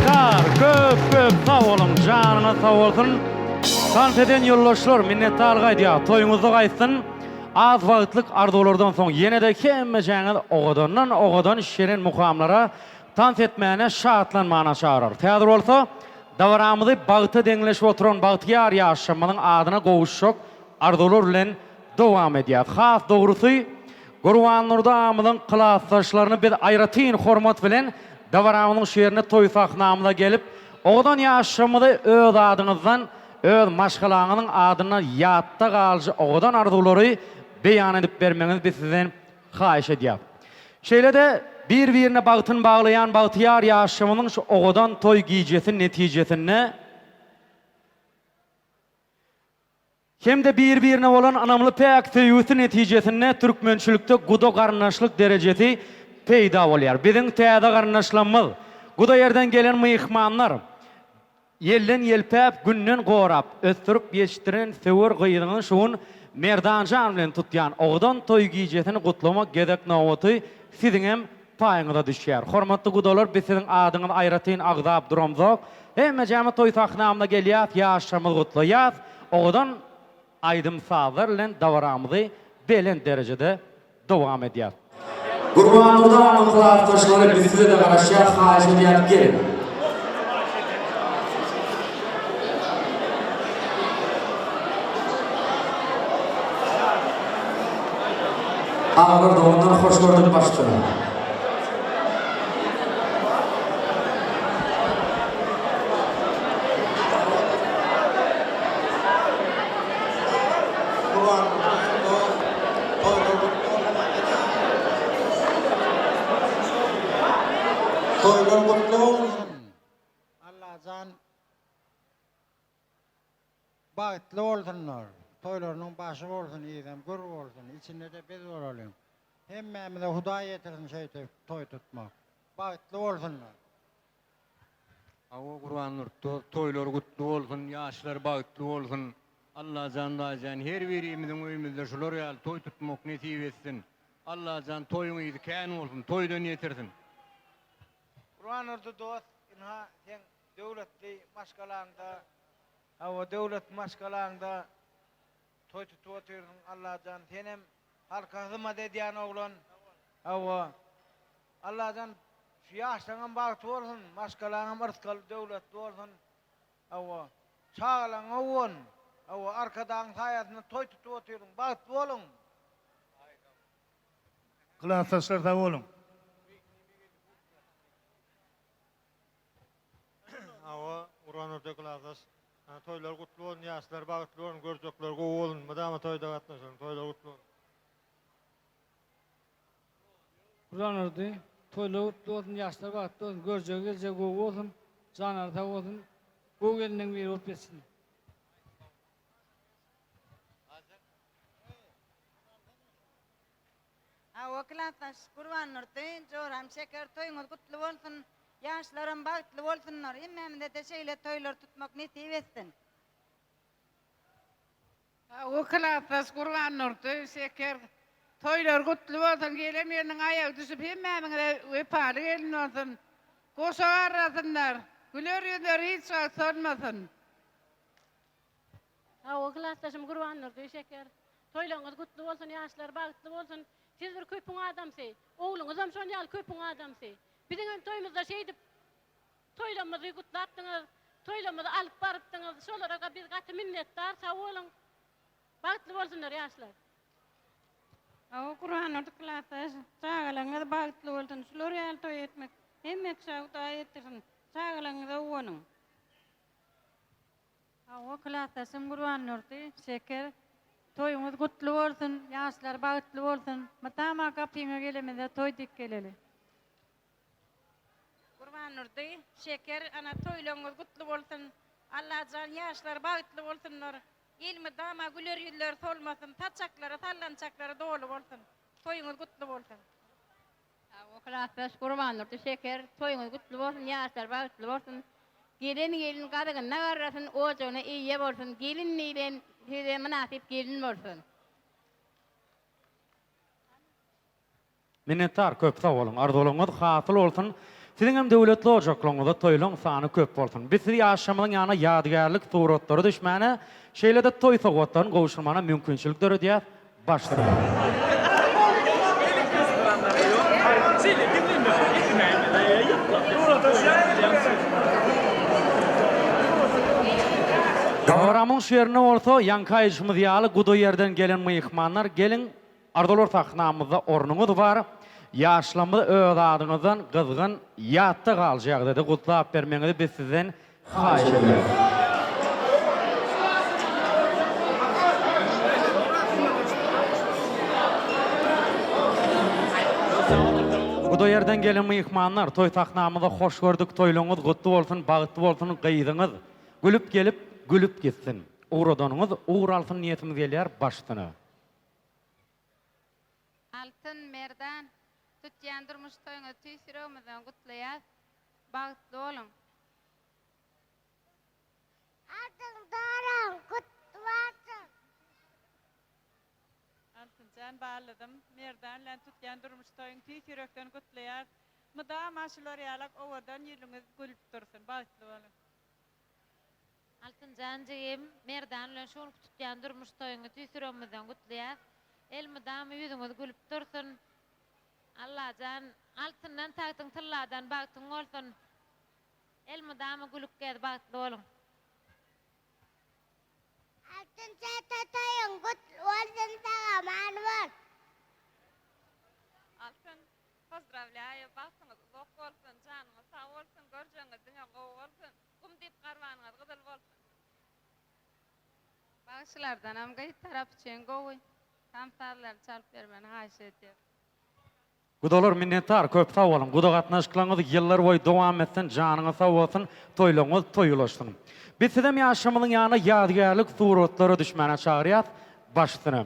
Minnetdar, köp köp sag boluň, janyňyz sag bolsun. Tans eden ýoldaşlar, minnetdarlyk aýdýar. Toýuňyzda gaýtsyn. Az wagtlyk arzuwlardan soň ýene-de hemmejäňiz owadandan owadan şirin mukamlara tans etmäne, şatlanmana çagyrar. Häzir bolsa dabaramyzy bagta deňleşip oturan bagtyýar ýaşlarymyzyň adyna gowuşjak arzuwlar bilen dowam edýäs. Has dogrusy, Gurbandurdy agamyzyň klasdaşlaryny biz aýratyn hormat bilen dabaramyzyň şu ýerine toý sahnamyza gelip, owadan ýaşlarymyzy öz adyňyzdan, öz maşgalaňyzyň adyndan ýatda galyjy owadan arzuwlary beýan edip bermegiňizi biz sizden haýyş edýäs. Şeýle-de bir-birine bagtyny baglaýan bagtyýar ýaşlarymyzyň şu owadan toý gijesi netijesinde, Hem-de bir-birine bolan ynamly päk söýgüsi netijesinde türkmençilikde guda garyndaşlyk derejesi peýda bolýar. Biziň täze garyndaşlarymyz, guda ýerden gelen myhmanlar, ýelden ýelpäp, günden gorap, ösdürip ýetişdiren söwer gyzyňyzy şu gün Merdanjan bilen tutýan owadan toý gijesini gutlamak gezek nobaty siziňem paýyňyza düşýär. Hormatly gudalar biz siziň adyňyzy aýratyn agzap duramzok. Hemmejämiz toý sahnamyza gelýäs, ýaşlarymyzy gutlaýas. Owadan aýdym-sazlar bilen dabaramyzy belent derejede dowam edýäs. Gurbandurdy aganyň klasdaşlary biz size-de garaşýas haýyş edýäs geliň. Agalar doganlar hoş gördük başda. Toýlar gutly bolsun. Allajan Bagtly bolsunlar. Toýlarynyň başy bolsun yzam gür bolsun içindede biz bolalyň. Hemmämize Hudaý ýetirsin şeýdip toý tutmak. Bagtly bolsunlar. Hawa Gurbandurdy dost toýlar gutly bolsun ýaşlar bagtly bolsun Allajan Hudaýjan her birimiziň öýümizde şular ýaly toý tutmak nesip etsin Allajan toýuň yzy kän bolsun toýdan ýetirsin. Gurbandurdy dost ynha seň Döwletli maşgalaňda hawa döwletli maşgalaňda toý tutup otyrsyň Allajan senem halka hyzmat edýän oglan hawa Allajan şu ýaşlaňam bagty bolsun maşgalaňam yrsgaly döwletli bolsun hawa çagalaňa guwan hawa Arkadagyň saýasynda toý tutup otyrsyň bagtly boluň. Klasdaşlar sag boluň. Hawa, Gurbandurdy klasdaş. Toýlar gutly bolsun, ýaşlar bagtly bolsun, görjekler gowy bolsun. Mydama toýda gatnaşalyň. Toýlar gutly bolsun. Gurbandurdy, toýlar gutly bolsun, ýaşlar bagtly bolsun, görjegi geljegi gowy bolsun, janlary sag bolsun, gowy gelinleň biri bolup ýetişsin. Hawa klasdaş Gurbandurdy joram Şeker toýuňyz gutly bolsun ýaşlaram bagtly bolsunlar hemmämizede şeýle toýlar tutmak nesip etsin. Hawa klasdaş Gurbandurdy Şeker toýlar gutly bolsun gelen gelniň aýagy düşüp hemmämiňize wepaly gelin bolsun goşa garrasynlar güler ýüzleri hiç wagt solmasyn. Hawa klasdaşym Gurbandurdy Şeker. Toýlaryňyz gutly bolsun ýaşlar bagtly bolsun. Siz bir köpüň adamsy. Ogluňyzam şon ýaly köpüň adamsy. Biziňem toýumyzda şeýdip toýlamyzy gutlapdyňyz. Toýlamyzy alyp barypdyňyz. Şolara biz gaty minnetdar. Sag boluň. Bagtly bolsunlar ýaşlar. Hawa Gurbandurdy klasdaş çagalaryňyz bagtly bolsun şular ýaly toý etmek hemme kişä Hudaý etdirsin çagalaryňyza guwanyň. Hawa klasdaşym Gurbandurdy Şeker toýuňyz gutly bolsun ýaşlar bagtly bolsun mydama gapyňa gelemizde toý dik geleli. Gurbandurdy Şeker ana toýlaryňyz gutly bolsun Allajan ýaşlar bagtly bolsunlar elmydama güler ýüzleri solmasyn saçaklary sallançaklary doly bolsun toýuňyz gutly bolsun. Hawa klasdaş Gurbandurdy Şeker toýuňyz gutly bolsun ýaşlar bagtly bolsun gelen gelin gazygynda garrasyn ojagyna eýe bolsun gelin diýlen söze mynasyp gelin bolsun. Minnetdar köp sag boluň arzuwlaryňyz hasyl bolsun. Siziň hem döwletli ojaklaryňyzda toýlaň sany köp bolsun. Biz sizi ýaşlarymyzyň ýanyna ýadygärlik suratlary düşmäne, şeýle-de toý sowgatlaryny gowşurmana mümkinçilik döredýäs. Başladyk. Dabaramyň şu ýerinde bolsa, ýaňky aýdyşymyz ýaly, guda ýerden gelen myhmanlar, geliň, Arzuwlar sahnamyzda ornuňyz bar. Ýaşlarymyzy öz adyňyzdan gyzgyn, ýatda galyjy ýagdaýda gutlap bermegiňizi biz sizden haýyş edýäris. Guda ýerden gelen myhmanlar, toý sahnamyzda hoş gördük, toýlaryňyz gutly bolsun, bagtly bolsun, gyzyňyz gülüp gelip, gülüp gitsin. Ugradanyňyz ugur alsyn niýetimiz gelýär baş üstüne. Altyn, Merdan, tutýan durmuş toýuňyzy tüýs ýüregimizden gutlaýas. Bagtly boluň! Altyn doran gutly bolsun. Altynjan ballydym, Merdan bilen tutýan durmuş toýuň tüýs ýürekden gutlaýas. Mydama şular ýalak owadan ýüzüňiz gülüp dursun. Bagtly boluň. Altynjan jigim, Merdan bilen şu günki tutýan durmuş toýuňy tüýs ýüregimizden gutlaýas. Elmydama ýüzüňiz gülüp dursun. Allajan altyndan tagtyň tylladan bagtyň bolsun. Elmydama gülüp gez bagtly boluň. Altynjan toýuň gutly bolsun sag aman bol. Altyn pozdrawlýaýu bagtyňyz uzak bolsun janyňyz sag bolsun görjegiňiz diňe gowy bolsun. Gum diýip garbanyňyz gyzyl bolsun. Bagşylardanam gyz tarap üçin gowy tans sazlary çalyp bermegini haýyş edýäs. Gudalar minnetdar köp sag boluň guda gatnaşyklaryňyz ýyllar boýy dowam etsin janyňyz sag bolsun toýlaryňyz toý ulaşsyn. Biz sizem ýaşlarymyzyň ýanyna ýadygärlik suratlara düşmäne çagyrýas baş üstüne.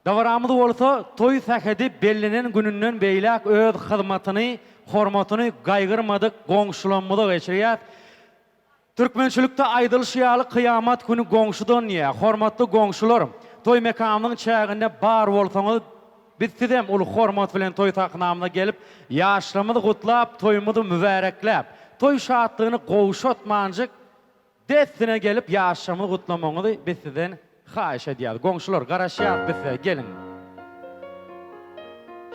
Dabaramyz bolsa toý sähedi bellenen gününden beýläk öz hyzmatyny, hormatyny gaýgyrmadyk goňşularymyza geçirýäs. Türkmençilikde aýdylyşy ýaly kyýamat güni goňşudan diýýär. Hormatly goňşular, toý mekamynyň çäginde bar bolsaňyz, biz sizem uly hormat bilen toý sahnamyza gelip, ýaşlarymyzy gutlap, toýumyzy mübärekläp, toý şatlygyny gowşatmanjyk, Dessine gelip ýaşşamyzy gutlamagyňyzy biz sizden haýyş edýäris. Goňşular, garaşýarys biz size, geliň.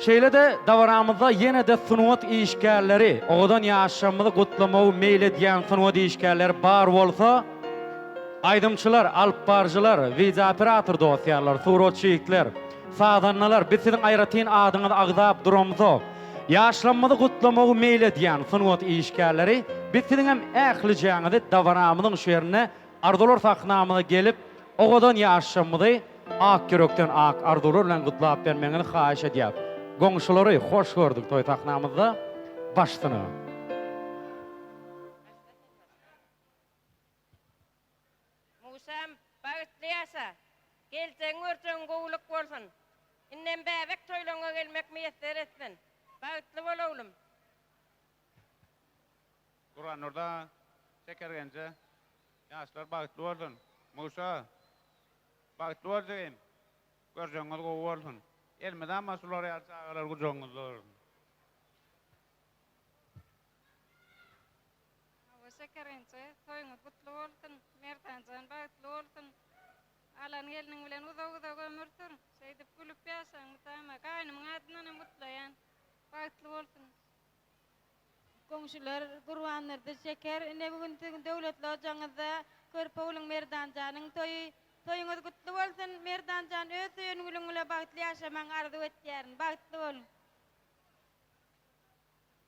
Şeýle-de dabaramyzda ýene-de sungat işgärleri, owadan ýaşşamyzy gutlamagy meýil edýän sungat işgärleri bar bolsa, aýdymçylar, alypbaryjylar, wideooperator dost-ýarlar, suratçy ýigitler, sazandalar, biz siziň aýratyn adyňyzy agzap duramzok. Ýaşlarymyzy gutlamagy meýil edýän sungat işgärleri, biz siziňem ählijäňizi dabaramyzyň şu ýerinde Arzuwlar sahnamyza gelip, owadan ýaşlarymyzy ak ýürekden ak arzuwlar bilen gutlap bermegiňizi haýyş edýäs. Goňşulary hoş gördük toý sahnamyzda. Baş üstüne. Musam, bagtly ýaşa! Geljegiň görjegiň gowulyk bolsun! Indem bäbek toýlaňa gelmek miýesser etsin! Bagtly bol oglum! Gurbanurdy aga, Şekergenje, ýaşlar bagtly bolsun! Musa, bagtly bol jigim! Görjegiňiz gowy bolsun! Elmydama şular ýaly çagalar gujagyňyzda bolsun! Hawa Şeker enje, toýuňyz gutly bolsun, Merdanjan bagtly bolsun. Alan gelniň bilen uzak-uzak ömür sür. Şeýdip gülüp ýaşaň mydama. Gaýnymyň adyndanam gutlaýan. Bagtly bolsun. Goňşular Gurbandurdy Şeker ine bu gün siziň döwletli ojagyňyzda körpe ogluň Merdanjanyň toýy. Toýuňyz gutly bolsun Merdanjan öz söýen gülüň bile bagtly ýaşamagyňy arzuw etýärin. Bagtly boluň.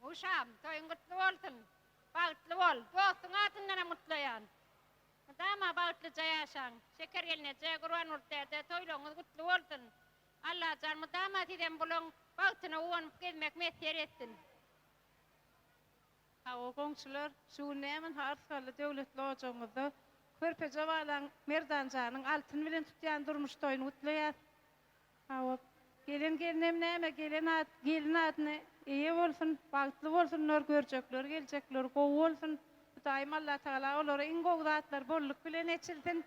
Uşam, toýuň gutly bolsun! Bagtly bol! Dostuň adyndanam gutlaýan! Mydama bagtlyja ýaşaň! Şeker gelneje, Gurbangül däde, toýlaryňyz gutly bolsun! Allajan mydama sizem bulaň bagtyna guwanyp gezmek miýesser etsin! Hawa goňşular, şu gün näme ynha yrsgally döwletli ojagyňyzda körpeje balaň Merdanjanyň altyn bilen tutýan durmuş toýuny gutlaýas. Hawa, gelen gelinem näme, gelen at, gelin adyna eýe bolsun, bagtly bolsunlar, görjekleri, geljekleri gowy bolsun. Hudaýym Allatagala olara iň gowy zatlary bolluk bilen eçilsin.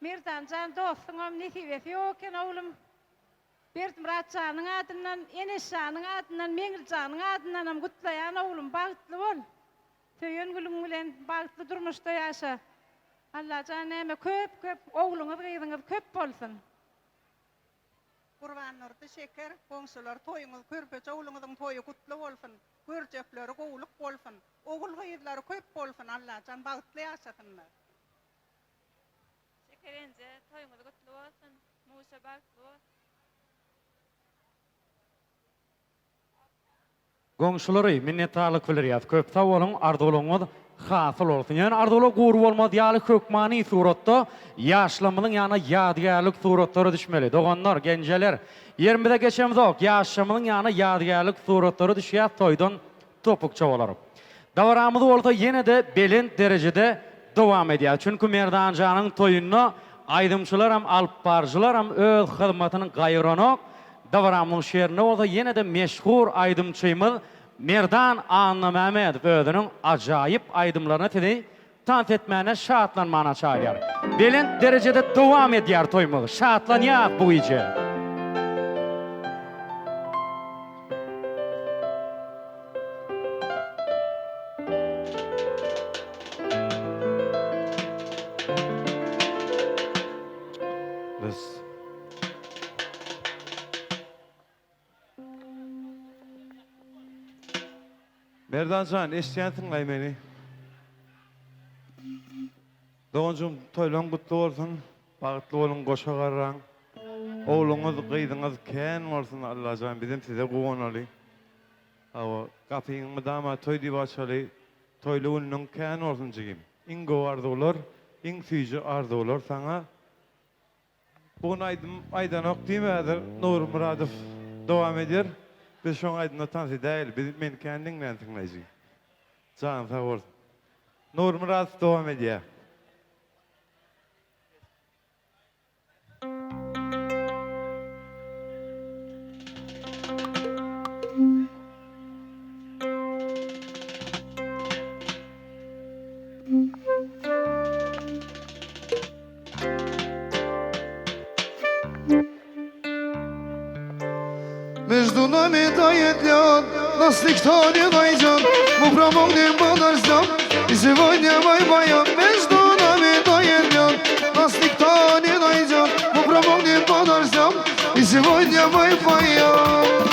Merdan jan dostuňam nesibesi ýok eken oglum. Berdimyrat janyň adyndan, Eneş janyň adyndan, Meňli janyň adyndanam gutlaýan oglum bagtly bol. Söýen gülüň bilen bagtly durmuşda ýaşa. Allajan näme köp köp ogluňyz gyzyňyz köp bolsun. Gurbandurdy Şeker goňşular toýuňyz körpeje ogluňyzyň toýy gutly bolsun görjekleri gowluk bolsun ogul gyzlary köp bolsun Allajan bagtly ýaşasynlar. Şeker enje toýuňyz gutly bolsun Muşa bagtly bol. Goňşulary minnetdarlyk bildirýäs. Köp sag boluň, arzuwlaryňyz hasyl bolsun. Ýöne arzuwlar gury bolmaz ýaly hökmany suratda ýaşlarymyzyň ýanyna ýadygärlik suratlara düşmeli. Doganlar, genjeler, ýerimize geçemzok, ýaşlarymyzyň ýanyna ýadygärlik suratlara düşýäs toýdan topukça bolar. Dabaramyz bolsa ýene-de belent derejede dowam edýär. Çünki Merdanjanyň toýunda aýdymçylaram, alypbaryjylaram öz hyzmatyny gaýgyranok. Dabaramyzyň şerinde bolsa ýene-de meşhur aýdymçymyz Merdan Annamämmedow özüniň ajaýyp aýdymlaryna sizi tans etmäne şatlanmana çagyrýar. Belent derejede dowam edýär toýumyz. Şatlanýas bu gije. Biz. Merdan jan eşitýänsiňlaý meni. Doganjygym toýlaň gutly bolsun. Bagtly boluň goşa garraň. Ogluňyz gyzyňyz kän bolsun Allajan bizem size guwanaly. Hawa gapyňy mydama toý diýip açaly. Toýly günüň kän bolsun jigim. Iň gowy arzuwlar iň süýji arzuwlar saňa. Bu gün aýdym aýdanok diýme häzir Nury Myradow dowam edýär. Biz şoň aýdymyna tans edäýeli. Biz meni kän diňlänsiňlaý jigim. Janyň sag bolsun. Nury Myradow dowam edýär. Между нами тает лед, нас никто не найдет Мы промокнем под дождем, и сегодня мы поем Между нами тает лед, нас никто не найдет Мы промокнем под дождем, и сегодня мы поем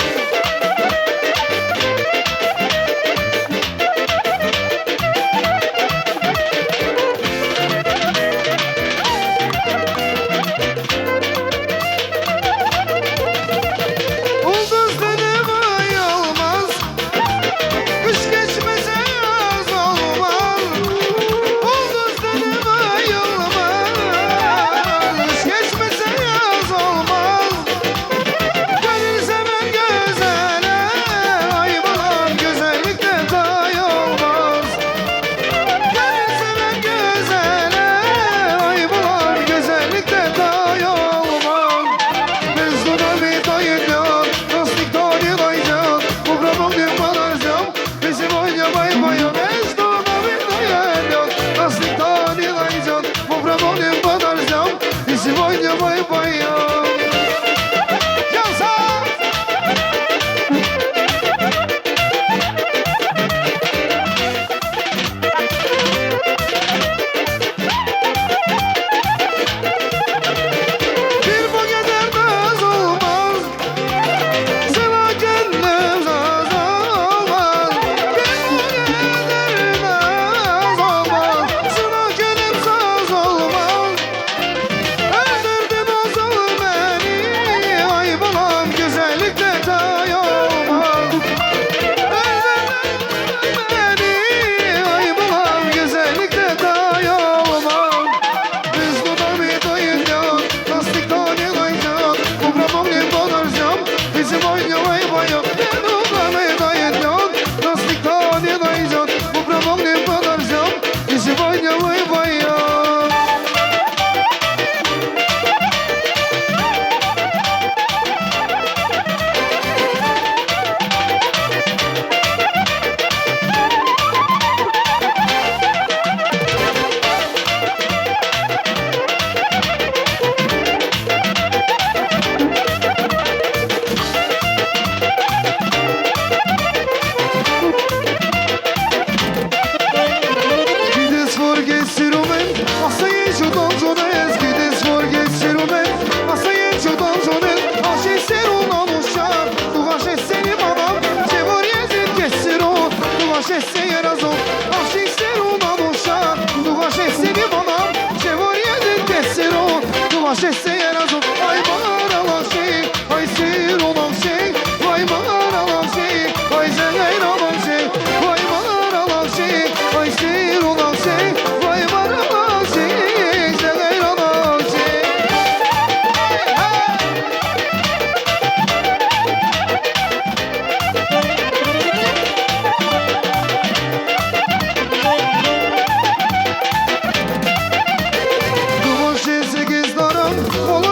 Ulduz dedim ayılmaz Kış geçmese yaz olmaz. Başetse razı Ay maralansi Ay sirolansi Vay maralansi Ay zeyralansi Vay maralansi Ay sirolansi Vay maralansi Zeyralansi Duman 8 daram.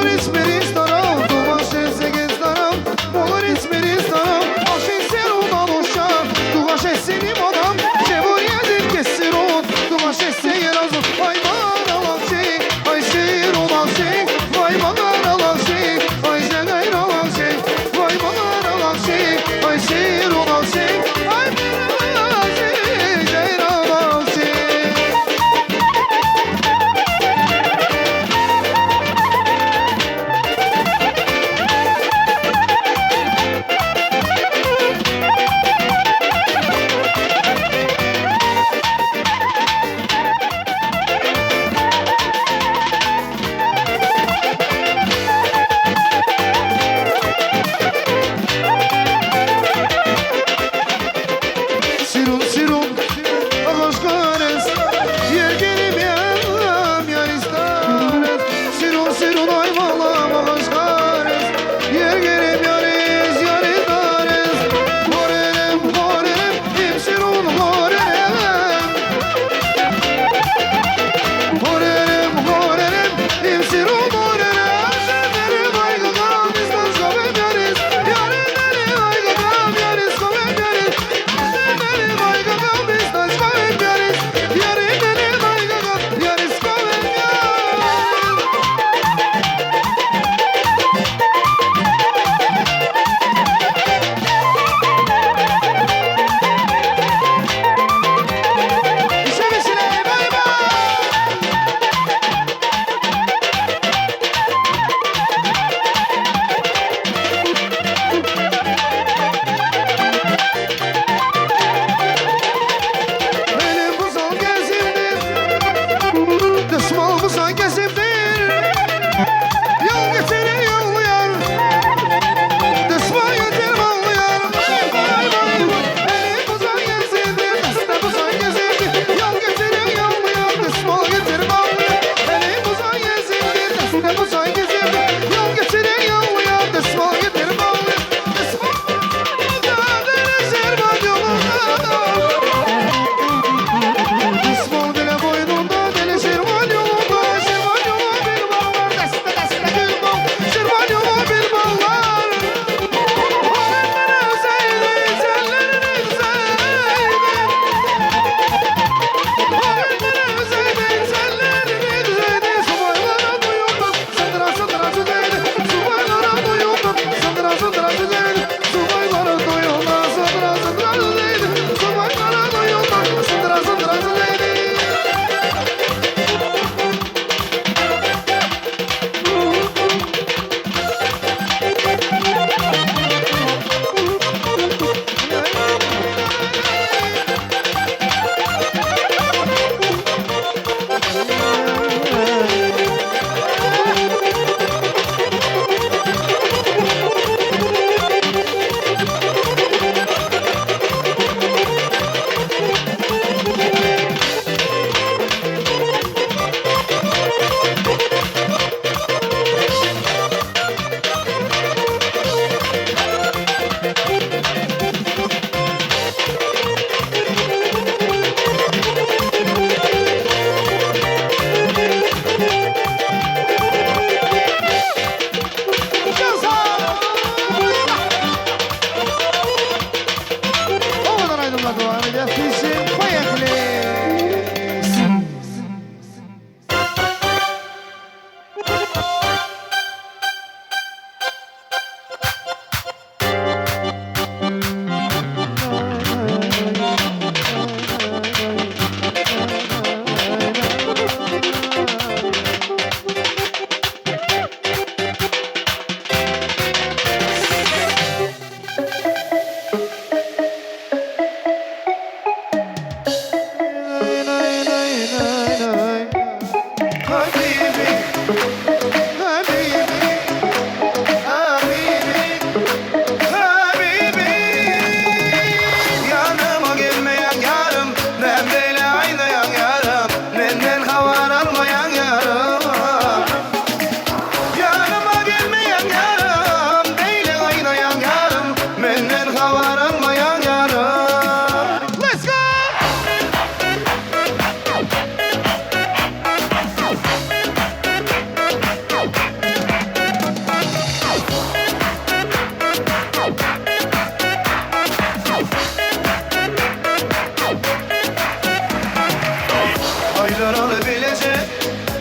Aýlanaly bileje,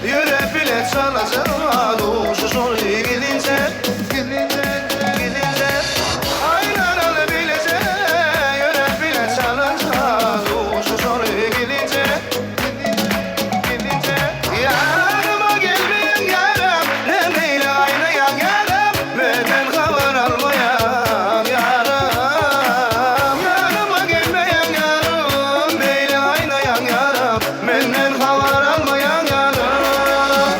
ýöräp bile çalaja, Duşuşaly gizlinje, gizlinje, gizlinje. Aýlanaly bileje, ýöräp bile çalaja, Duşuşaly gizlinje, gizlinje, gizlinje. Ýanyma gelmeýäň ýaram, näme beýle aýnaýaň ýaram, Menden habar almaýaň ýaram. Ýanyma gelmeýäň ýaram, beýle aýnaýaň ýaram, Menden habar almaýaň ýaram.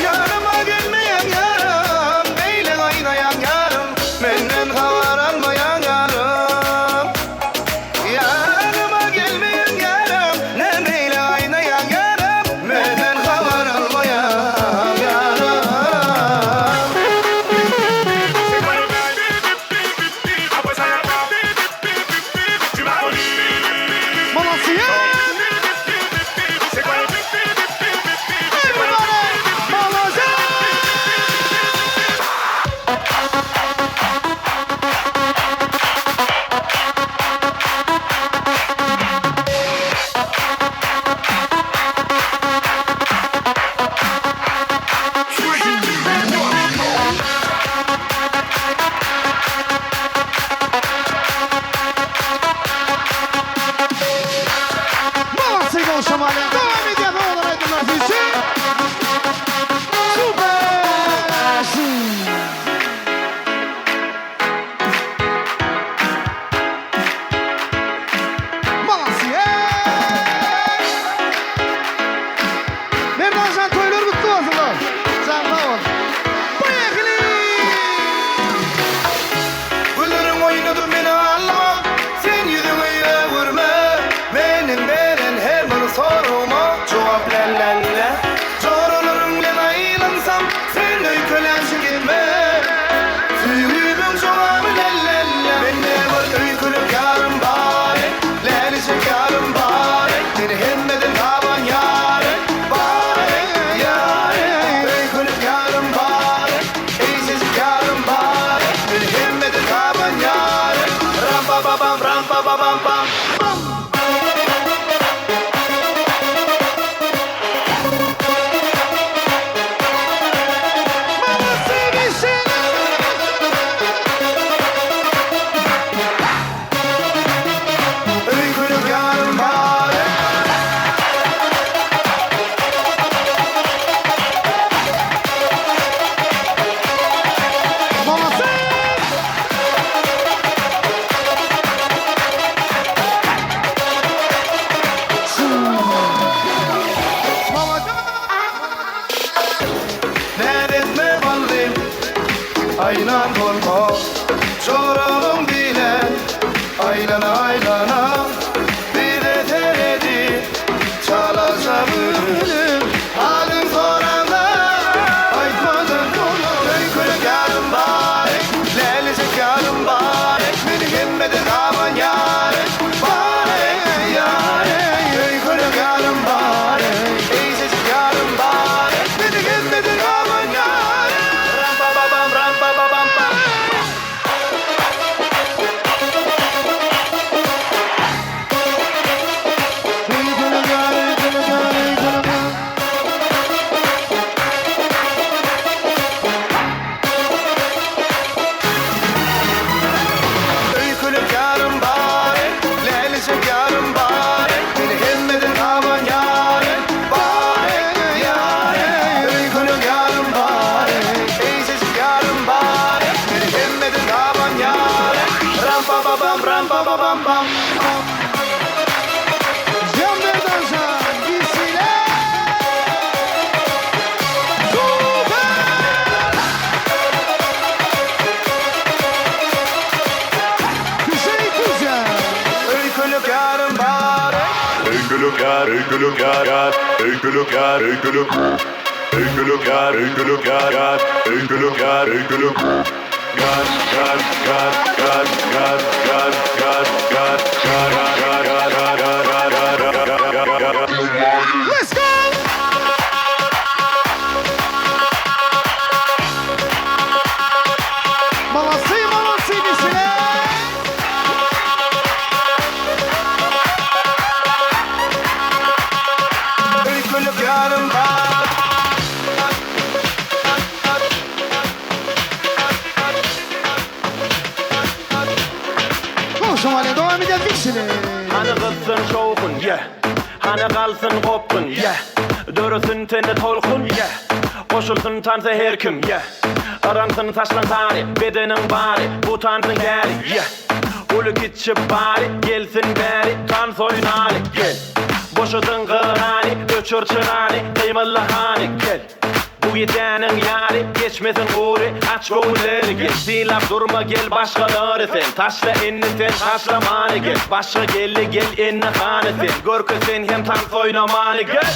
Ýanyma gelmeýäň ýarym, beýle gaýnaýaň ýarym, Menden habar almaýaň ýarym. Ýanyma gelmeýäň ýarym, ne beýle gaýnaýaň ýarym, Menden habar almaýaň ýarym. Malasy gowşamaly. Dowam edýär owadan aýdymlar siz üçin. Super! Malasy! Merdanjan toýlar gutly bolsun dost. Jan sag bol. Poýehili! Gülleriň oýnadyp meni aldama, Sen ýüzüňi öwürme, Meniň beren her bir soragyma jogap lä-lä-lä. Joralaryň bilen aýlansam, Sen öýkelänşi gitme, Söýgimiň jogaby lä-lä-lä. Mende bir öýkelek ýarym bar, Lälijek ýarym bar, Meni hemmeden taban ýar, Bar, ýar, Öýkelek ýarym bar, Eýjejik ýarym bar, Meni hemmeden taban ýar, Ram-pa-pa-pam, ram-pa-pa-pam-pam, pam. Öýkelek ýarym bar. Näz etme ballym, aýnan bolma, Joralyň bilen aýlana-aýlana, Bize seredip çalaja gülüp, Halyň soranda aýtmadan bolar. Öýkelek ýarym bar, lälijek ýarym bar, Meni hemmeden gaban ýar, bar, ýar. Öýkelek ýarym bar, eýjejik ýarym bar, Meni hemmeden gaban ýar. Ram-pa-pa-pam, ram-pa-pa-pam-pam. Öýkelek ýarym bar, lälijek ýarym bar, Meni hemmeden gaban ýar, bar, ýar. Öýkelek ýarym bar, eýjejik ýarym bar, Meni hemmeden gaban ýar. Ram-pa-pa-pam, ram-pa-pa-pam-pam, pam. Jan Merdanjan, Bisile! Super! Hüseyin Kuzen. Let's go! Молодцы, молодцы, веселей! Öýkelek ýarym bar. Gowşamaly dowam edýär wesele. Hany gyzsyn şowhun, yeah. Hany galsyn gopgun, yeah. Döresin tende tolkun, yeah. Goşulsyn tansa her kim, yeah. Yransyn saçlaň sary, bedeniň bary, bu tansyň täri, yeah. Uly kiçi bary, gelsin bäri, tans oýnaly, gel. Boşadyň gyrany, öçür çyrany, gymylla hany, gel. Bu gijäniň ýary, geçmesin gury, aç göwünleri, gel. Sylap durma gel başgalary sen, taşla indi sen taşlamany, gel. Başga geldi gel indi hany sen, görkez sen hem tans oýnamany, gel.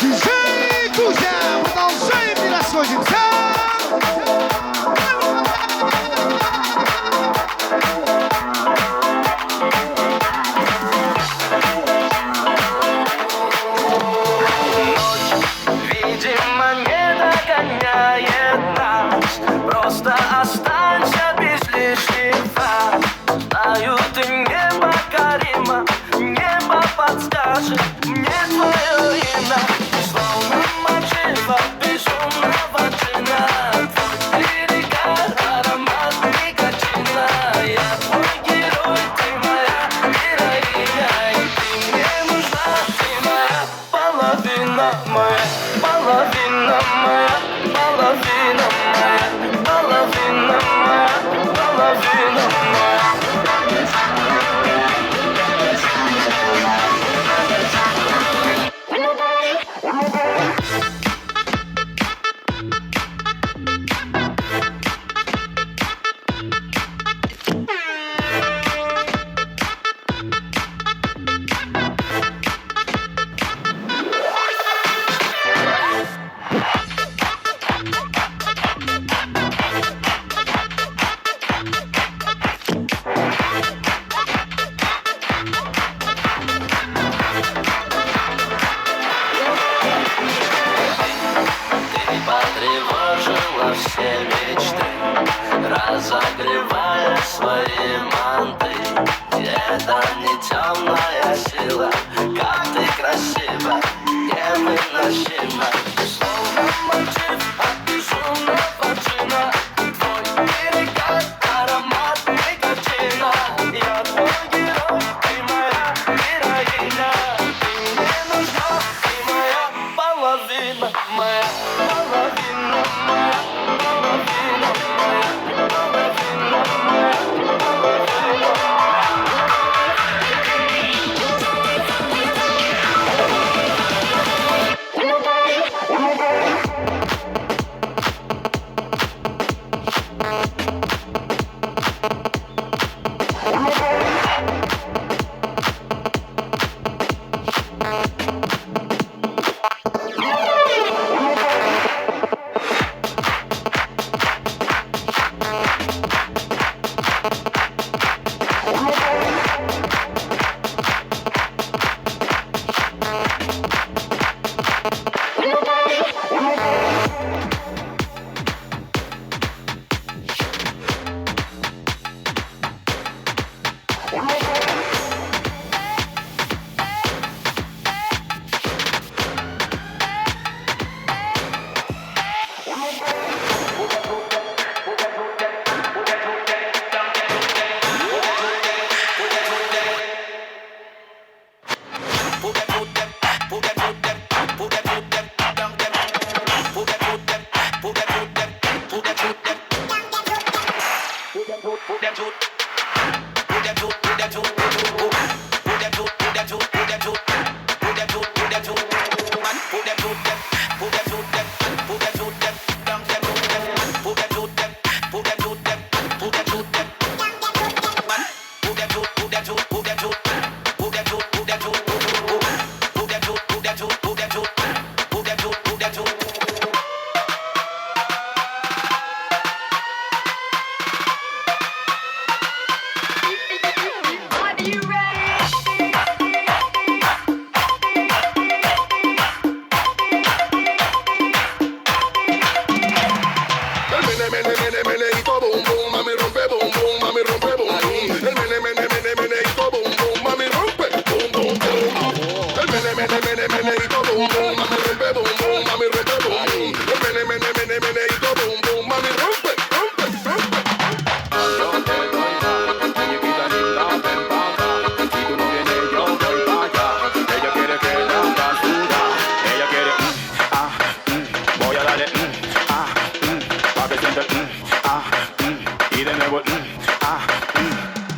Диджей Кузя! Продолжаем, не расходимся! Видимо, не догоняет нас. Просто останься без лишних фраз. Знаю, ты непокорима. Небо подскажет мне твое имя. Ты словно мотива безумного джина. Твой перегар, аромат никотина. Я твой герой, ты моя героиня. И ты мне нужна, ты моя половина моя, половина моя, половина моя, половина моя, половина моя. Ты потревожила все мечты, разогревая свои манты. Это не темная сила, как ты красива, невыносимо. Ты словно мотив от безумного джина. Твой перегар, аромат никотина. Я твой герой, ты моя героиня. Ты мне нужна, ты моя половина моя, половина моя, половина моя, половина моя, половина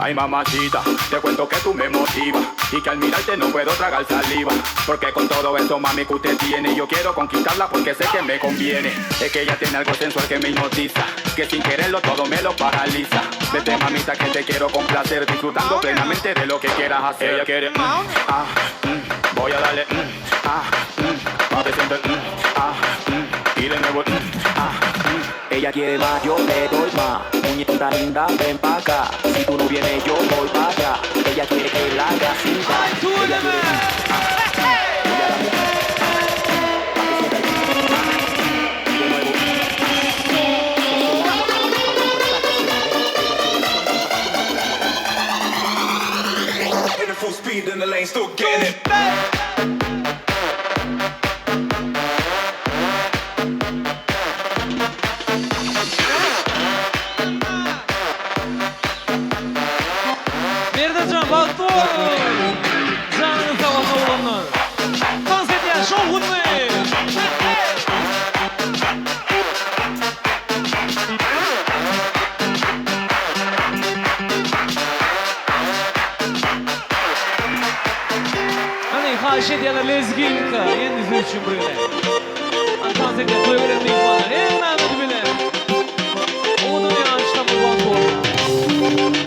Ay mamacita, te cuento que tú me motivas y que al mirarte no puedo tragar saliva. Porque con todo eso mami que usted tiene, yo quiero conquistarla porque sé que me conviene. Es que ella tiene algo sensual que me hipnotiza, que sin quererlo todo me lo paraliza. Vete mamita que te quiero complacer, disfrutando plenamente de lo que quieras hacer. Ella quiere, mm, ah, mm, voy a darle, mm, ah, mm, pa' que sienta el, mm, ah, mm, y de nuevo, mm, ah, mm. Ella quiere más, yo le doy más. Muñequita linda, ven pa' acá. Si tú no vienes, yo voy pa' allá. Ella quiere que la haga sudar. Ella quiere, In full speed in the lane, still getting it. Merdanjan bagtly bol! Janyňyz sag bolsun oglanlar! Tans edýän şowhunly! Hany haýyş edýärler lezginka ýene siz üçin bir gezek. Hany tans edýän toýa gelen myhmanlar hemmämiz bile. Owadan ýaşlarymyz bagtly bolsun.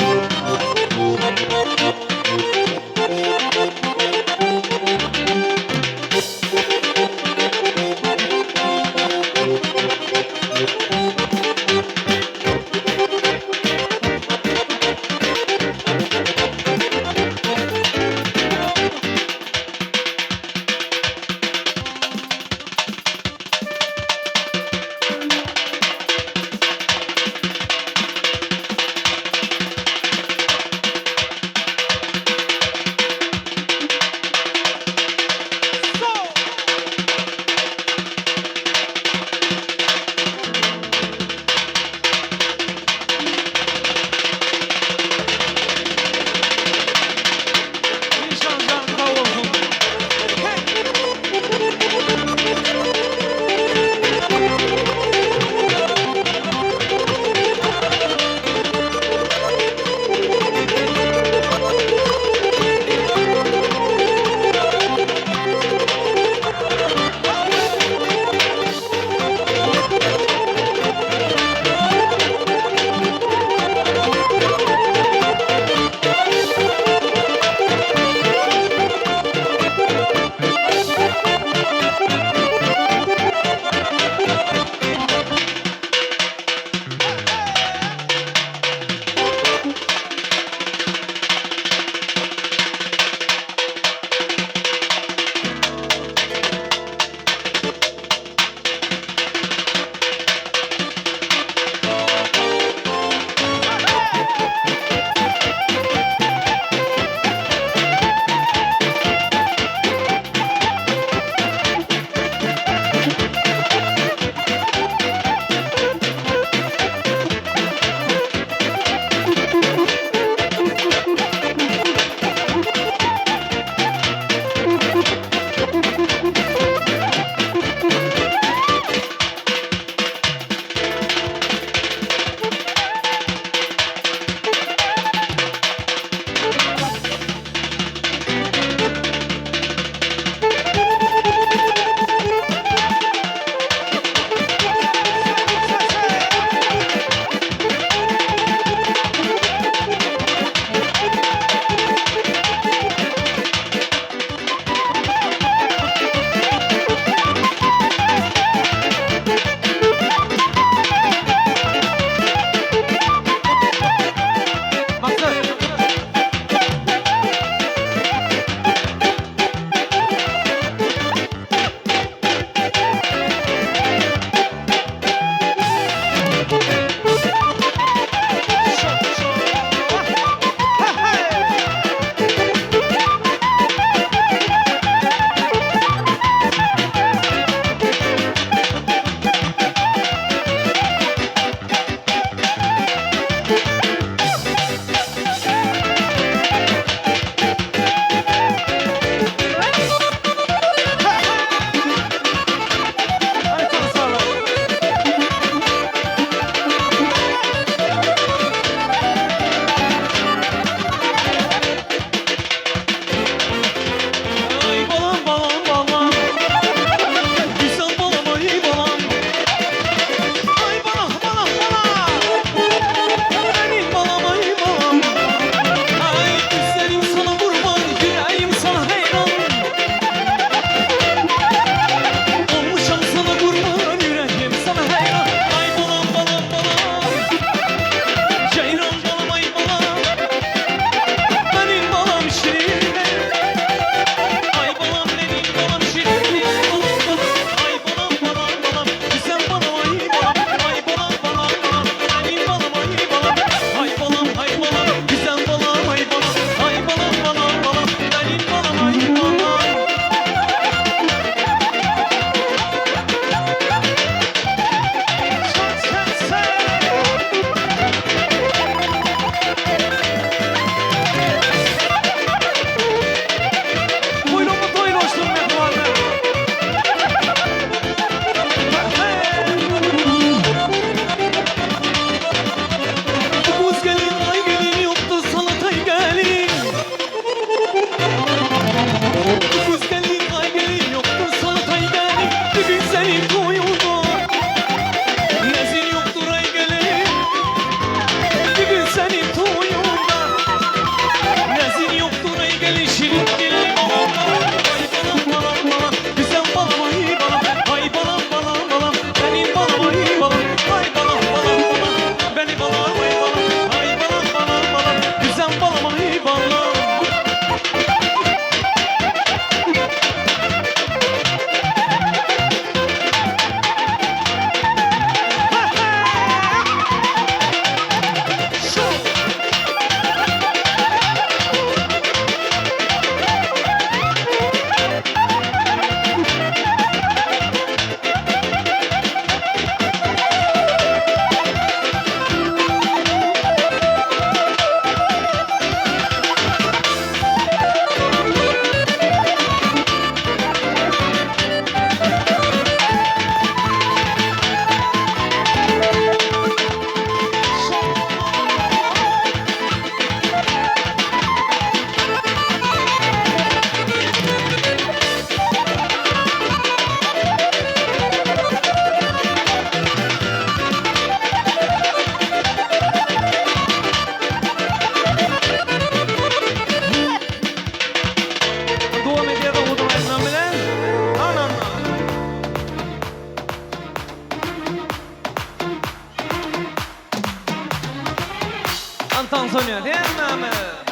buýsanýas hemmämiz.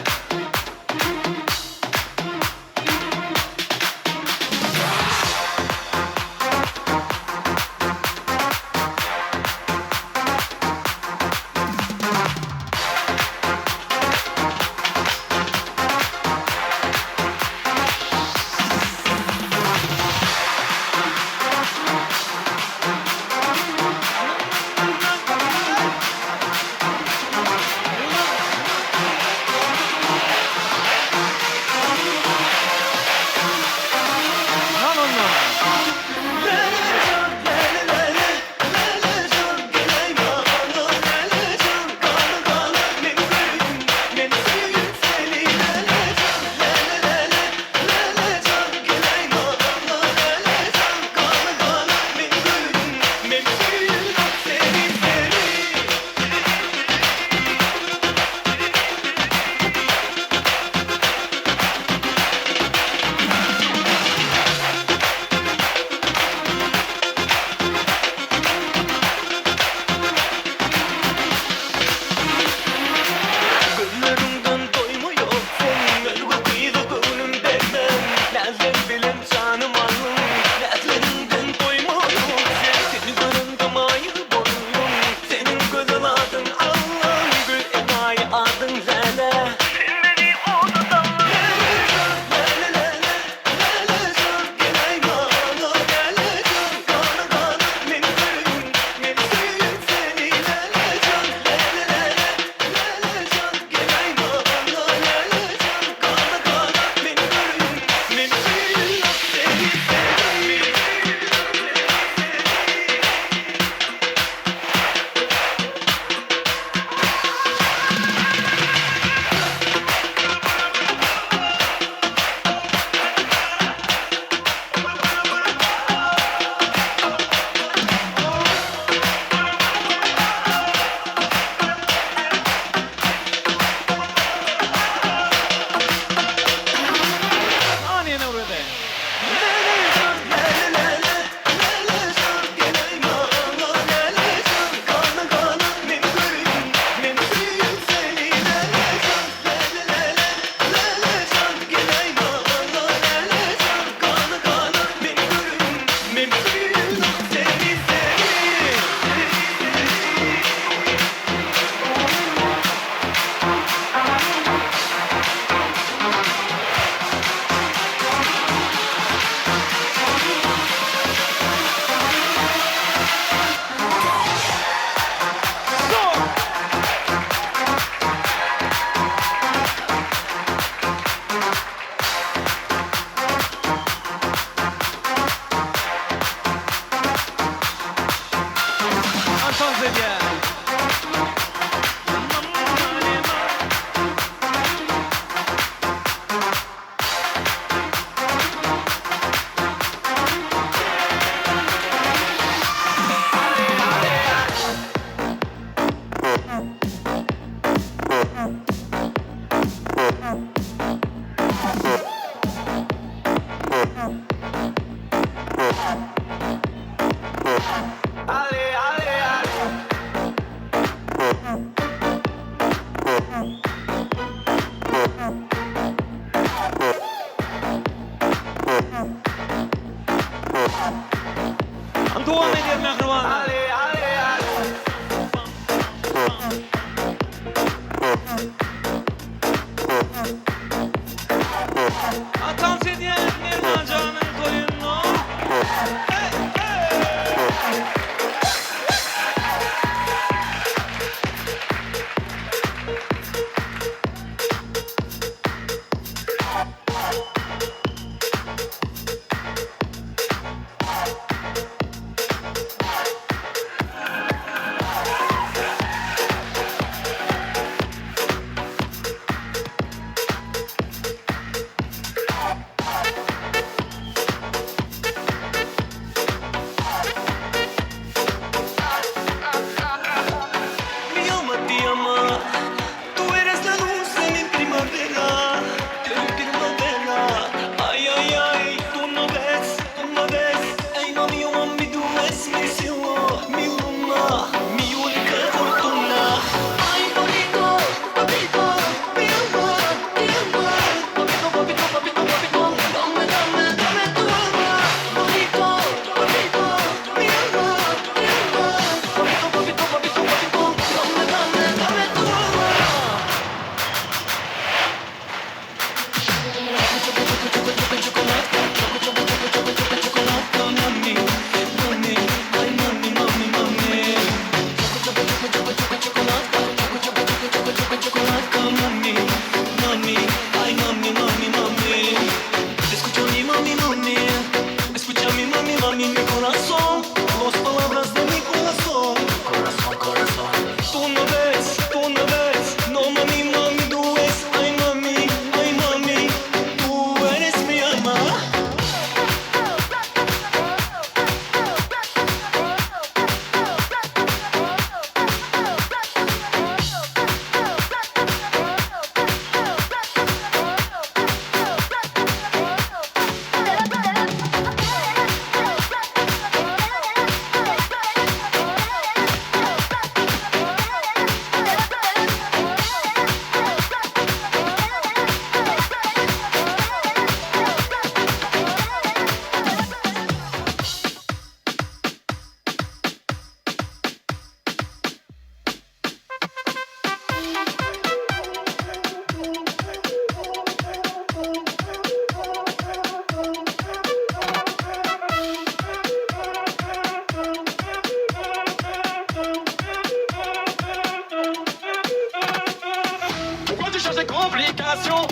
complications.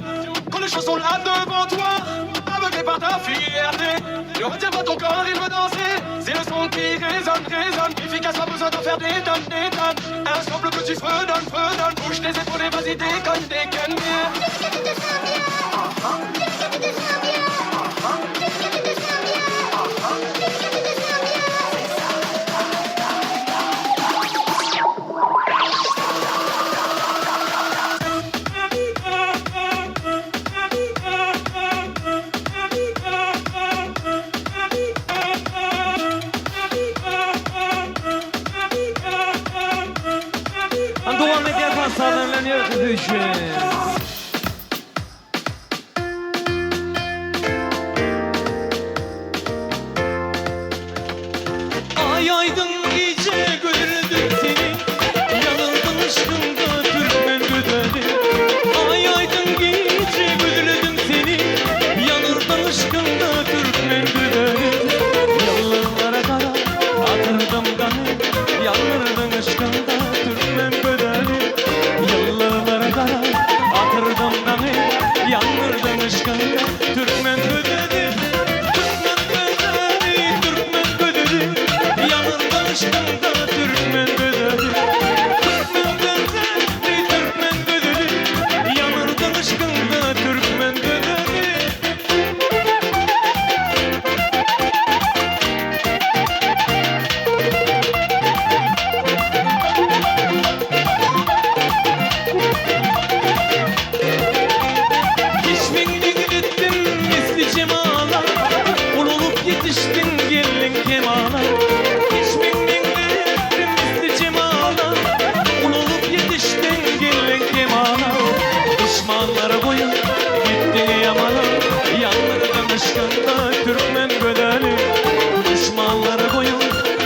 Quand les choses sont là devant toi, aveuglé par ta fierté. Ne retiens pas ton corps, il veut danser. C'est le son qui résonne, résonne. Efficace, pas besoin d'en faire des tonnes, des tonnes. Un sample que tu fredonnes, fredonnes. Bouge tes épaules et vas-y, déconne, déconne. Dowam edýär tanslardan bilen ýörite söýüşi. Ay aydın gece gördüm seni Yanıldım ışkında Türkmen güzeli Ay aydın gece gördüm seni Yanıldım ışkında Türkmen güzeli Yıllara kara atırdım kanı Yanırdın ışkında Türkmen güzeli Yıllara kara atırdım kanı Yanırdın ışkında Türkmen güzeli Türkmen güzeli, Türkmen güzeli Yanırdın ışkında Türkmen güzeli Türkmen güzeli, Türkmen güzeli Yanırdın ışkında Türkmen güzeli Keşfin gittim misli cemala Ul olup yetiştin gelin kemala Keşfin gittim misli cemala Ul olup yetiştin gelin kemala Düşmanlara boyun gittin yamala Yandırdın ışkında Türkmen bedeli Düşmanlara boyun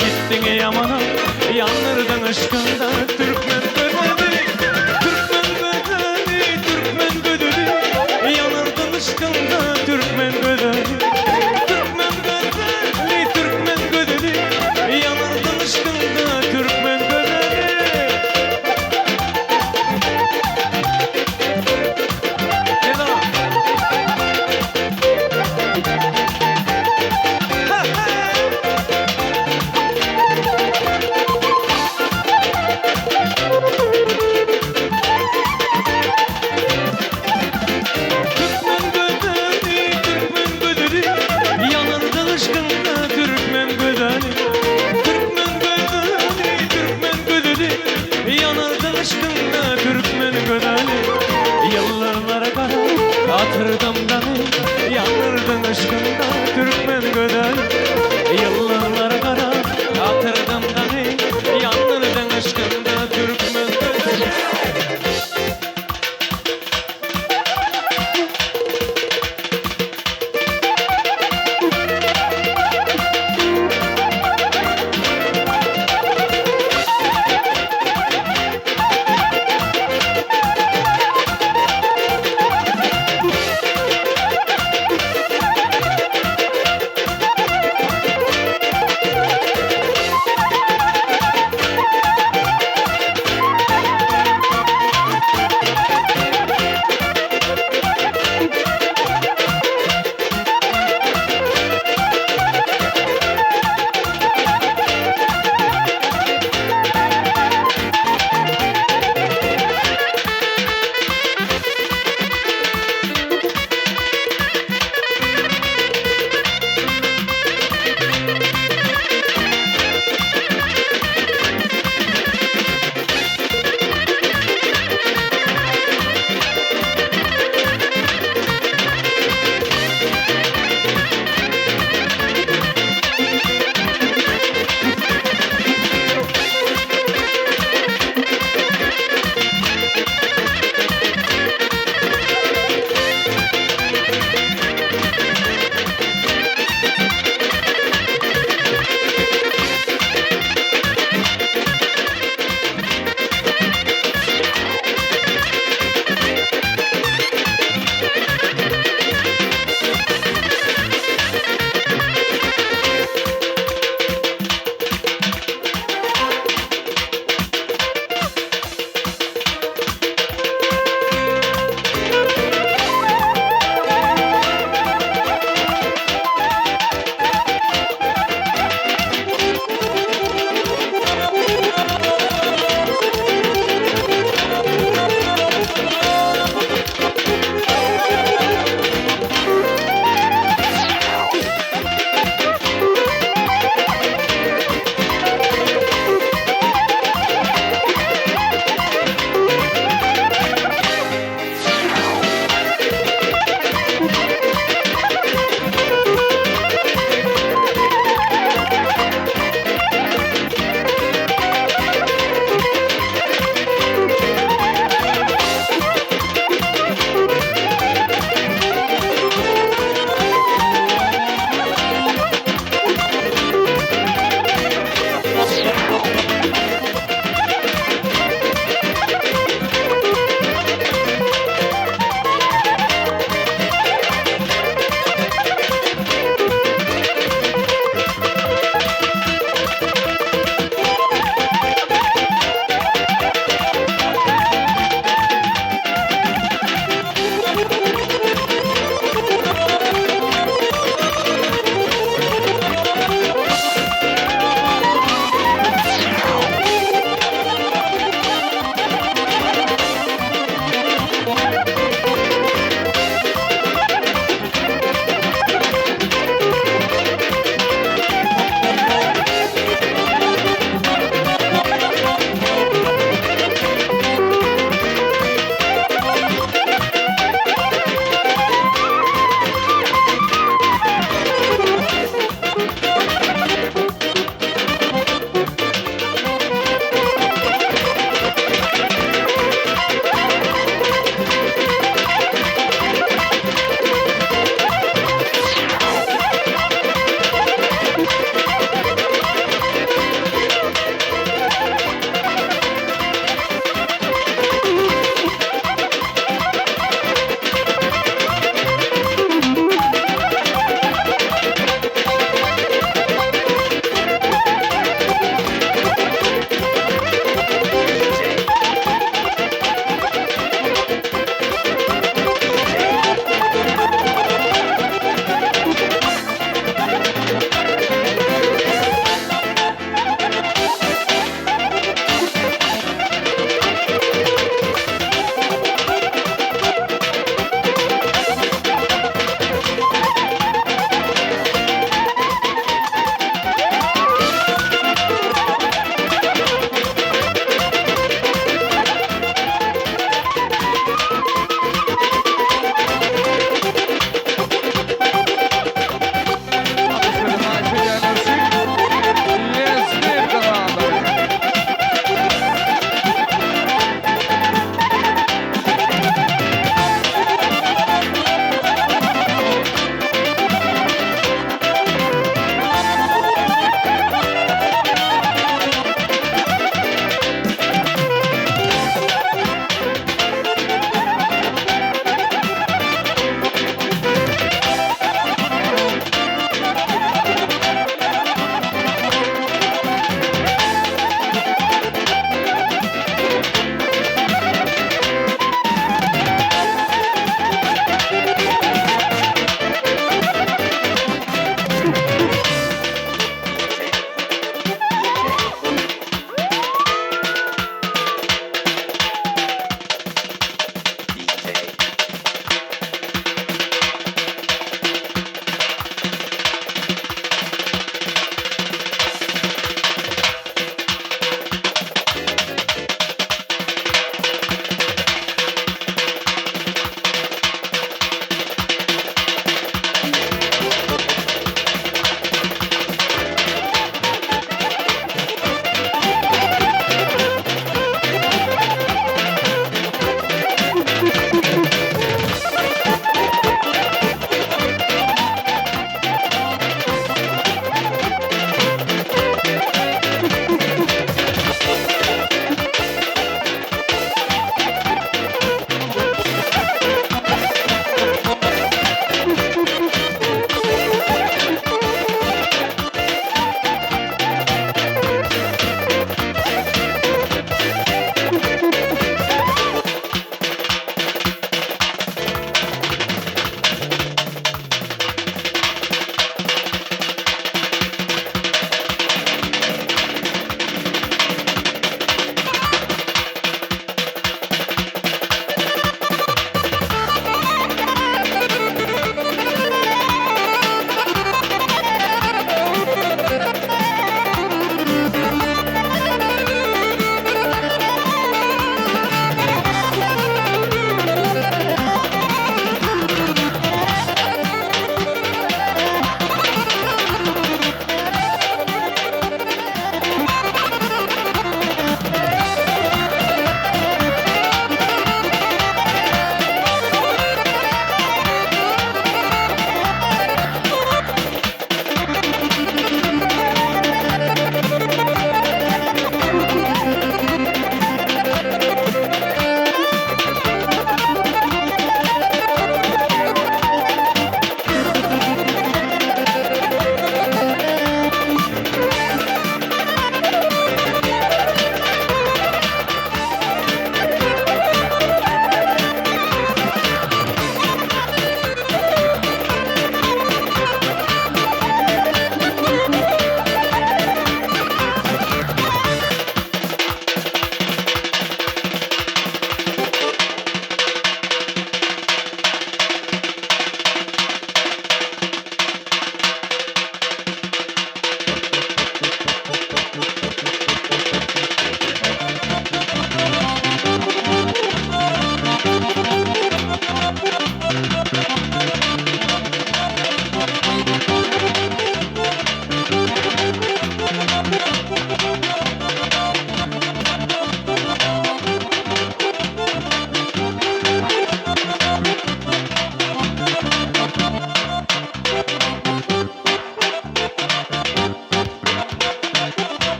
gittin yamana Yandırdın ışkında Türkmen bedeli Türkmen bedeli, Türkmen bedeli Yanırdın ışkında Türkmen bedeli Türkmen bedeli, Türkmen bedeli Yanırdın ışkında Türkmen bedeli Türkmen bedeli, Türkmen bedeli Yanırdı ışkında Türkmen bedeli Türkmen bedeli, Türkmen bedeli Yanırdı ışkında Türkmen bedeli Yıllara kara atırdım dağı Yanırdın ışkında